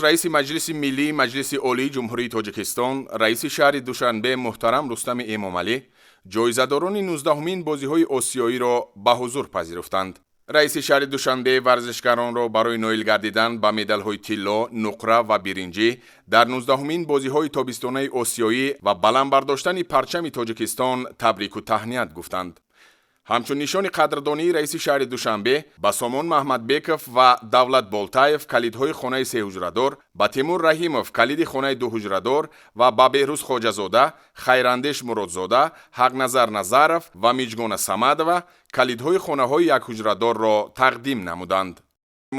Раиси Маҷлиси Миллии Маҷлиси Олии Ҷумҳурии Тоҷикистон, раиси шаҳри Душанбе муҳтарам Рустами Эмомалӣ ҷоизадорони 19-умин бозиҳои осиёиро ба ҳузур пазируфтанд. Раиси шаҳри Душанбе варзишгаронро барои ноил гардидан ба медалҳои тилло, нуқра ва биринҷӣ дар 19-умин бозиҳои тобистонаи осиёӣ ва баланд бардоштани парчами Тоҷикистон табрику таҳният гуфтанд. Ҳамчун нишони қадрдонии раиси шаҳри Душанбе ба Сомон Маҳмадбеков ва Давлат Болтаев калидҳои хонаи сеҳуҷрадор, ба Тимур Раҳимов калиди хонаи дуҳуҷрадор ва ба Беҳрӯз Хоҷазода, Хайрандеш Муродзода, Ҳақназар Назаров ва Миҷгона Самадова калидҳои хонаҳои якҳуҷрадорро тақдим намуданд.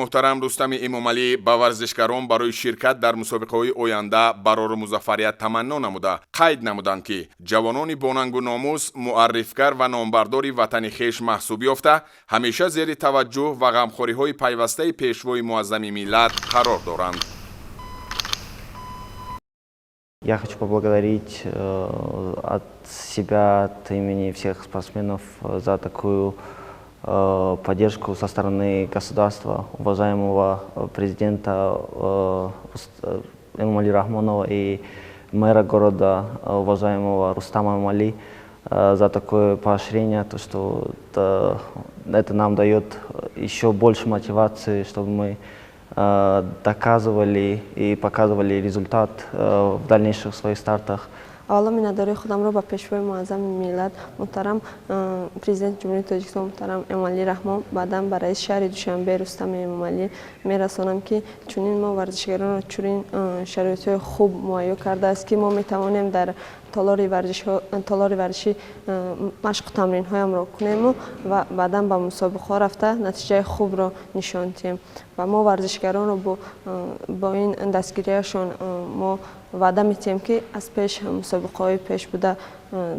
Муҳтарам Рустами Эмомалӣ ба варзишгарон барои ширкат дар мусобиқаҳои оянда барору музаффарият таманно намуда, қайд намуданд, ки ҷавонони бонангу номус муаррифгар ва номбардори ватани хеш маҳсуб ёфта, ҳамеша зери таваҷҷӯҳ ва ғамхориҳои пайвастаи Пешвои муаззами миллат қарор доранд. Я хочу поблагодарить от себя, от имени всех спортсменов за такую поддержку со стороны государства, уважаемого президента Эмомали Рахмонова и мэра города, уважаемого Рустама Эмомали, за такое поощрение, то, что это нам дает еще больше мотивации, чтобы мы доказывали и показывали результат в дальнейших своих стартах. Аввало, миннатдории худамро ба Пешвои муаззами миллат, муҳтарам Президенти Ҷумҳурии Тоҷикистон муҳтарам Эмомалӣ Раҳмон, баъдан ба раиси шаҳри Душанбе Рустами Эмомалӣ мерасонам, ки чунин мо варзишгаронро чунин шароитҳои хуб муҳайё кардааст, ки мо метавонем дар толори варзишӣ машқу тамринҳоямро кунему ва баъдан ба мусобиқаҳо рафта, натиҷаи хубро нишон диҳем. Ва мо варзишгаронро бо ин дастгириашон мо ваъда медиҳем, ки аз пеш мусобиқаҳои пеш буда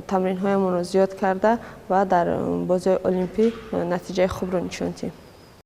тамринҳоямонро зиёд карда ва дар бозиҳои олимпӣ натиҷаи хубро нишон диҳем.